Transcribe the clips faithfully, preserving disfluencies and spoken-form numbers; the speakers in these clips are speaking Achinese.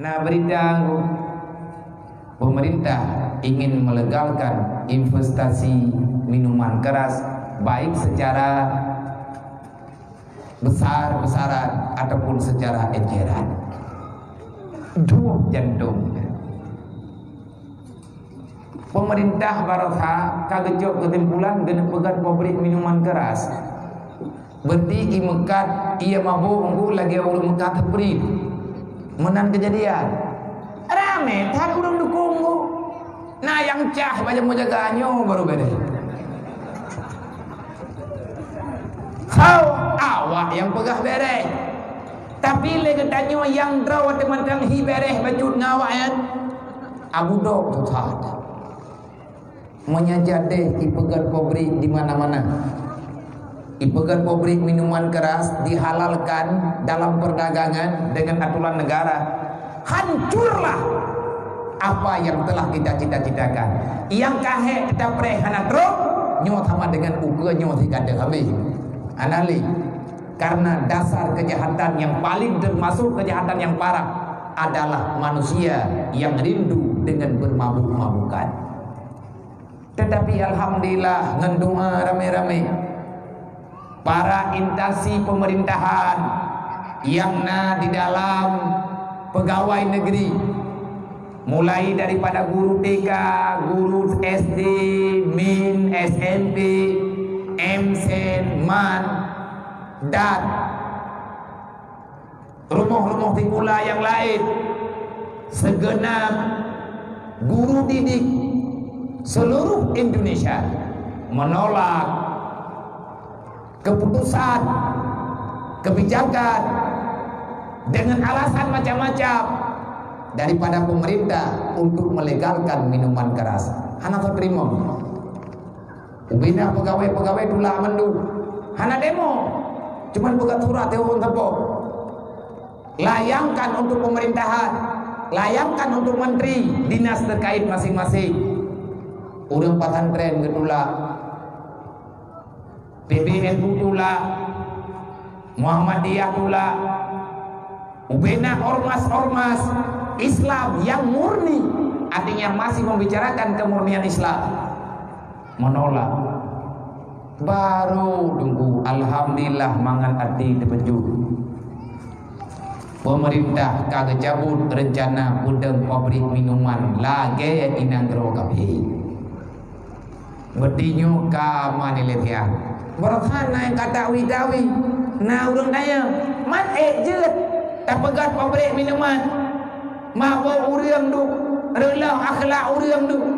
Na berita, pemerintah ingin melegalkan investasi minuman keras, baik secara besar-besaran ataupun secara eceran. Duh jantung. Pemerintah barosa ka geucok keusimpulan geuneuk peugöt pabrik minuman keras. Berarti i meukat, ia mabök, engku lagèe ureueng meukat seuprit. Meunan keujadian. Ramè that ureueng dukung, Bu. Na nyang cah bajèe meujaga nyoe baru bèrèh. Soe awak nyang peugah bèrèh? Tapi lé geutanyoe nyang droe watèe mantong hi bèrèh bacut ngon awak nyan. Abu dok teuh that. Meunyoe jadeh ipeugöt pabrik di mana-mana, ipeugöt pabrik minuman keras dihalalkan dalam perdagangan dengan aturan negara, hancurlah apa yang telah kita cita-citakan. Nyang ka hék teutab preh hana trok, nyoe sama dengan ukeue nyoe sigadoh habéh. Hana lé. Karena dasar kejahatan yang paling termasuk kejahatan yang parah adalah manusia yang rindu dengan bermabuk-mabukan. Tetapi alhamdulillah, ngon doa ramé-ramé, para instansi pemerintahan nyang na di dalam pegawai negeri, mulai daripada guru T K, guru S D, min, S M P, M Sen, man, dan rumoh-rumoh sikula nyang laén, segenap guru didik seluruh Indonesia menolak keputusan, kebijakan dengan alasan macam-macam daripada pemerintah untuk melegalkan minuman keras. Hana teurimong. Ubena pegawai-pegawai tulak mandum. Hana demo. Cuman peugah surat telepon teupok. Layangkan untuk pemerintahan, layangkan untuk menteri, dinas terkait masing-masing. Ureueng pesantren geutulak, P B N U tulak, Muhammadiyah tulak, ubena ormas-ormas Islam yang murni, artinya masih membicarakan kemurnian Islam, menolak. Baru tunggu, alhamdulillah, mangat até teupeujeuet. Pemerintah ka geucabut rencana peudong pabrik minuman lagèe inan droe kabeh. Beutinyoe ka manilai siat. Baroesa na nyang ka tawi-tawi. Na ureueng tanyong, "Man ék jeuet tapeugöt pabrik minuman? Mabök ureueng duek, reuloh akhlak ureueng duek."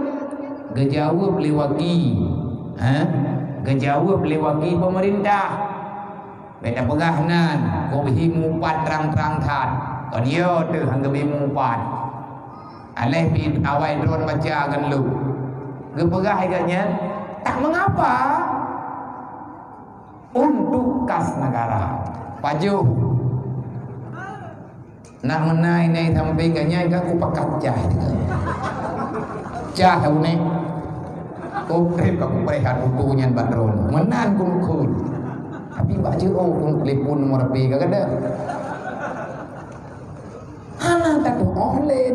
Geujaweueb lé waki, ha? Geujaweueb lé waki pemerintah. Bèk tapeugah nan, kok hi mupat trang-trang that. Kon yo teuh han geubri mupat. Aléh pih awai droen baca kan lôn. Geupeugah lagèe nyan, tak mengapa. Untuk kas negara. Pajoh. Nak meunan inai sampéng geuh nyan ka kupakat cah. Cah unéh. Kupreh ka kupreh hat buku nyan bak droen. Meunan kulukon. Tapi bak jeuet oh, telepon nomor H P ka gadang. Hana tatu'oh lé.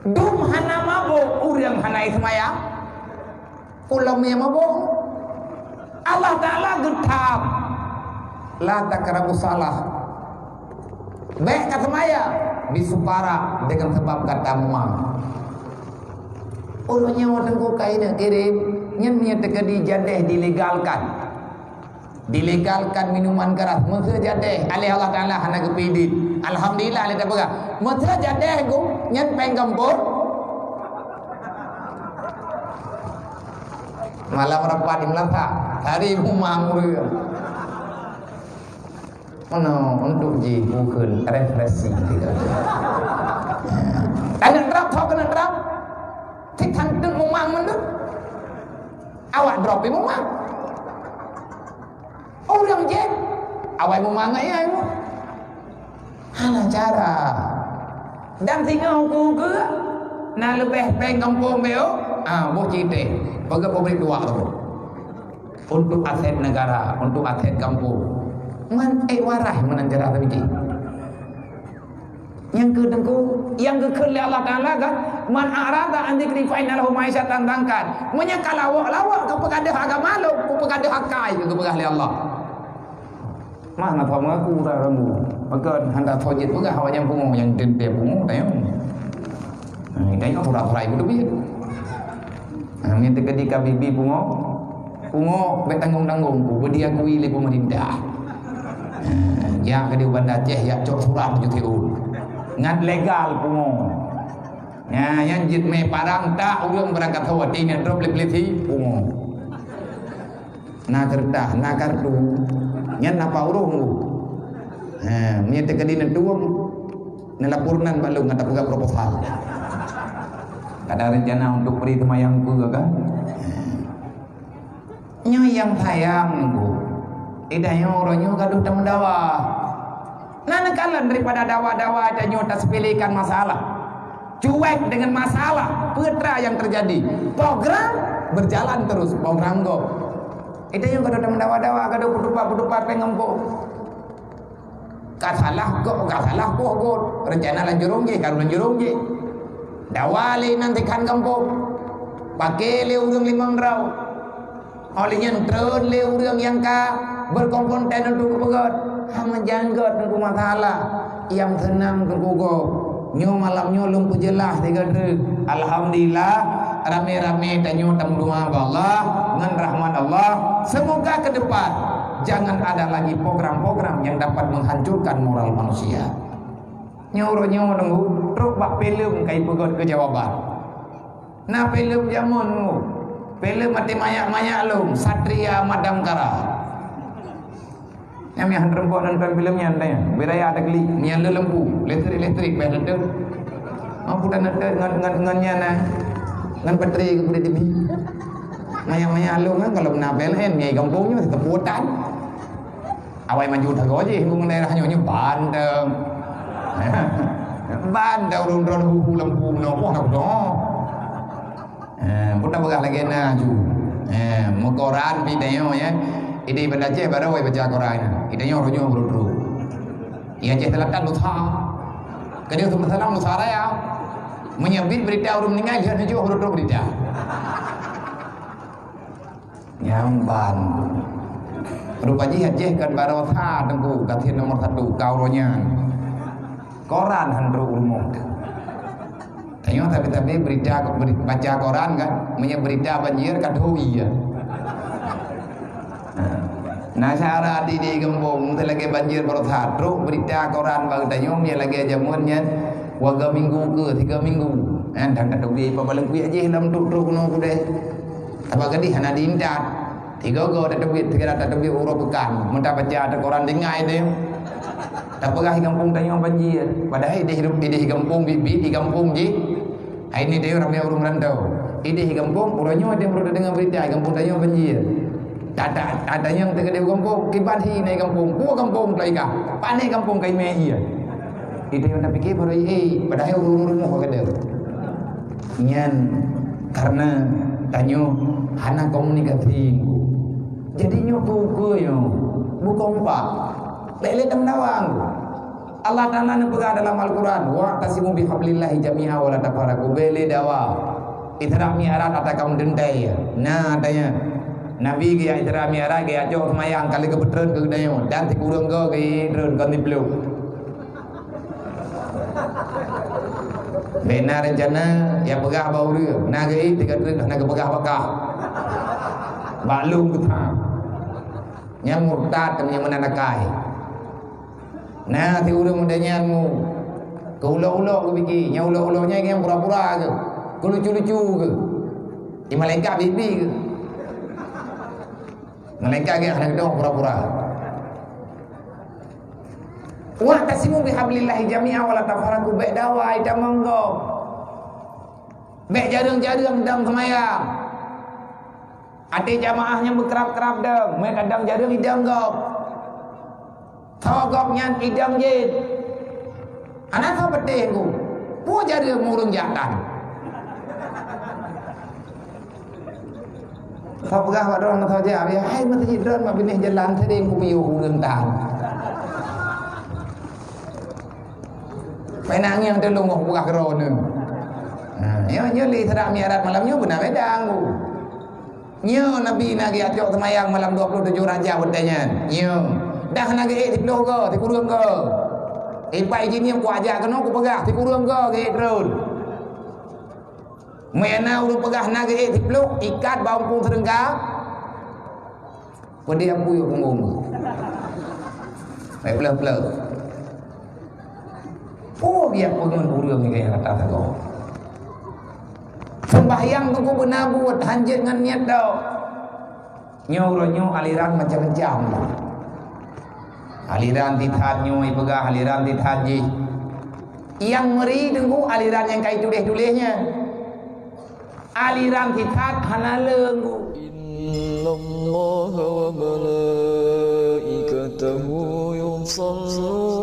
Dum hana mabök, ureueng hana seumayang. Ulôn nyang mabök. Allah Taala geutham. La taqrabus shalah. Bèk ka seumayang, bisupara dengan sebab gata mumang. Ureueng nyoe teungku ka ineuk kirém, nyan meunyoe teukeudi jadèh dilegalkan. Dilegalkan minuman keras, meuseu jadèh, aléh Allah Taala hana geupeuidin. Alhamdulillah, lé tapeugah. Meuseu jadèh gum, nyan péng gampông. Malam rapat di Meulasak, hari mumang ureueng. Meunoe untuk jih bukon refreshing. Keuneuk drop, tho keuneuk drop. Cit hana teuk mumang mandum. Awak drop pih mumang. Ureueng jép, awai mumang ngon ié. Hana cara. Dan singoh ukeue-ukeue, na leubeh péng gampông beu, ah, boh cité. Peugah pabrik dua tu. Untuk aset negara, untuk aset gampông. Man ék warai meunan cara teubiet. Nyang keu teungku, nyang geukheun lé Allah Taala kan, "Man a'rada an dzikri fa inna lahu ma'isyatan dhankan." Meunyoe ka lawok-lawok keu peugadeuh agama lôn, keu peugadeuh akai keu geupeugah lé Allah. Mana tho mengaku urat rambu. Maka hana tho jeuet peugah awak nyang pungo, nyang teuntée pungo tayong. Nah, tayong urat-urat ibu teubiet. Nah, nyang teukeudi ka bibi pungo, pungo bék tanggong-tanggong ku, beu diakui lé pemerintah. Nah, jak keudéh Banda Aceh, jak cok surat tujoh tiun. Ngat legal pungo. Nah, nyang jeuet mé parang tak ureuëng beurangkat hawa, tinyan drob lé polisi pungo. Na keureutah, na kartu. Nyan na pa ureuëng tu. Ha, meunyoe teukeudi neutueng, neulapor nan bak lôn, gata peugah proposal. Gata rencana untuk bri teumayang peue kan? Nyoe nyang sayang, Bu. Idah nyoe uroe nyoe gadoh tameudawa. Na neukalon daripada dawa-dawa tanyoe tasepelekan masalah. Cuek dengan masalah, peue teuma yang terjadi. Program berjalan terus, program gob. Itu yang gadoh tameudawa-dawa, gadoh peutupat-peutupat péng gampông. Ka salah gob, ka salah gob, gob. Rencana lam jurông jih, ka lam jurông jih. Dawa lé nan tikhan gampông. Paké lé ureuëng limong droe. Óh lheueh nyan treun lé ureuëng nyang ka berkompeten untuk geupeugöt. Hana janggot teungku masalah. Nyang seunang teungku gob. Nyoe malam nyoe lôn peujeulaih sigoe treuk. Alhamdulillah, ramé-ramé tanyoe tameudoa bak Allah ngon rahmat Allah. Semoga ke depan jangan ada lagi program-program yang dapat menghancurkan moral manusia. Nyoe uroe nyoe teungku, trok bak filem ka ipeugöt keu jawaban. Na filem jameun nyoe. Filem até manyak-manyak lom, Satria Madangkara. Nyang meuhan reumpok nonton filem nyan tanya. Beraya ada klik, nyan le lampu, listrik-listrik payah nonton. Mampu dah nonton ngon, ngon, ngon nyan nah. Ngon baterai ke boleh demi. Manyak-manyak lom kan kalau na P L N, nyai gampông nyoe teputan. Awai maju tagoe jih, ureuëng daerah nyoe, nyoe bandeng. Bandeng ureuëng droe hu lampu nyoe, wah, nak dong. Eh, pun dah peugah lagi na ju. Eh, meukoran pih tanyoe, ya. Idéh Banda Aceh baru awai baca koran. Idéh nyoe, nyoe, nyoe, nyoe. Ya, Aceh Selatan dosa. Kena tu masalah dosa raya. Menyebut berita ureuëng meninggal, dia tunjuk ureuëng berita. Nyang ban. Rupa jih Aceh kan baroesa teungku, gasien nomor satu, ka uroe nyan. Koran han trok u rumoh. Tanyoe tapi-tapi berita, beri-, baca koran kan, meunyoe berita banjir ka tho iya. Nah, syarat di, di gampông, meunyoe lagée banjir baroesa, trok berita koran bak tanyoe, meunyoe lagée jameun nyan, dua minggu ke tiga minggu. Eh, dan ka teubiet pabaleng kuyak jih lam trok-trok keunoe kudeh. Sabab gadih hana diintat. Tiga-tiga tateubiet, tiga tateubiet uroe peukan. Meunta baca ateueh koran tinggai teuh. Tapeugah di gampông tanyoe banjir. Padahai idéh, idéh gampông biet-biet, di gampông jih. Hai ni teuh ramé ureuëng rantau. Idéh gampông, uroe nyoe teuh baru tadeungoe berita, gampông tanyoe banjir. Tata, tata nyang teukeudi gampông, kiban hi na gampông. Peue gampông teuka? Pane gampông ka imé iya. Idéh nyang tapike baru, eh, padahai ureuëng rumoh ka deuh. Nyan karena tanyoe hana komunikasi. Jadi nyoe keu-keu nyoe, bukon upak. Bék lé tameudawa. Allah Taala neupeugah dalam Al-Quran, "Wa'tasimu bihablillahi jami'a wa la tafarraqu." Bék lé dawa. Isra Mi'raj ata kamoe teuntée. Nah, tanya. Nabi geujak Isra Mi'raj, geujak cok seumayang, ka lheueh geupeutreun keu geutanyoe, dan sikureueng goe geutreun kon siploh. Bék na reuncana, ya peugah bak ureuëng, na geuék, tiga treuk, na geupeugah bak kah. Bak lôn geutanyoe. Nyang murtad, nyang meunan akai. Na, si ureuëng muda nyan mu, keu ulok-ulok geupike, nyang ulok-ulok nyan nyang pura-pura geuh, keu lucu-lucu geuh. Di malaikat bibi geuh. Malaikat geuh hana geudong pura-pura. "Wa'tasimu bihablillahi jami'a wa la tafarraqu," bék dawa, itamong gob. Bék jareueng-jareueng dong seumayang. Até jamaah nyang beukrab-krab dong, meunyo ka dong jareueng idong gob. Tho gob nyan idong jén. Hana tho peuteh ku. Peue jareueng ureuëng jak tan. Tho peugah bak droe, tho jak, ya, hai meuseujid droe bak binéh jalan sering kupiôh ureuëng tan. Pernah ngieng teulông goh peugah keudroe neuh. Ha, nyoe, nyoe lé Isra Mi'raj malam nyoe beuna beda ngku. Nyoe Nabi na geucok seumayang malam dua puluh tujuh Rajab watée nyan. Nyoe. Dah na geuék siplôh goe, sikureueng goe. Ipai jih nyoe kuajak keunoe kupeugah sikureueng goe geuék treun. Meunyo na ureuëng peugah na geuék siplôh, ikat bak umpung seureuengga. Peudeh apui punggong. Hai pleuh-pleuh. Peue biak peungon ureuëng nyang rata sagoe. Sembahyang teungku beuna buet hanjeuet ngon niet dok. Nyoe uroe nyoe aliran macam-macam. Aliran tithat nyoe ipeugah aliran tithat jih. Nyang meuri teungku aliran nyang kai tuléh-tuléh nyan. Aliran tithat hana leunggu. إن الله وملائكته يصلون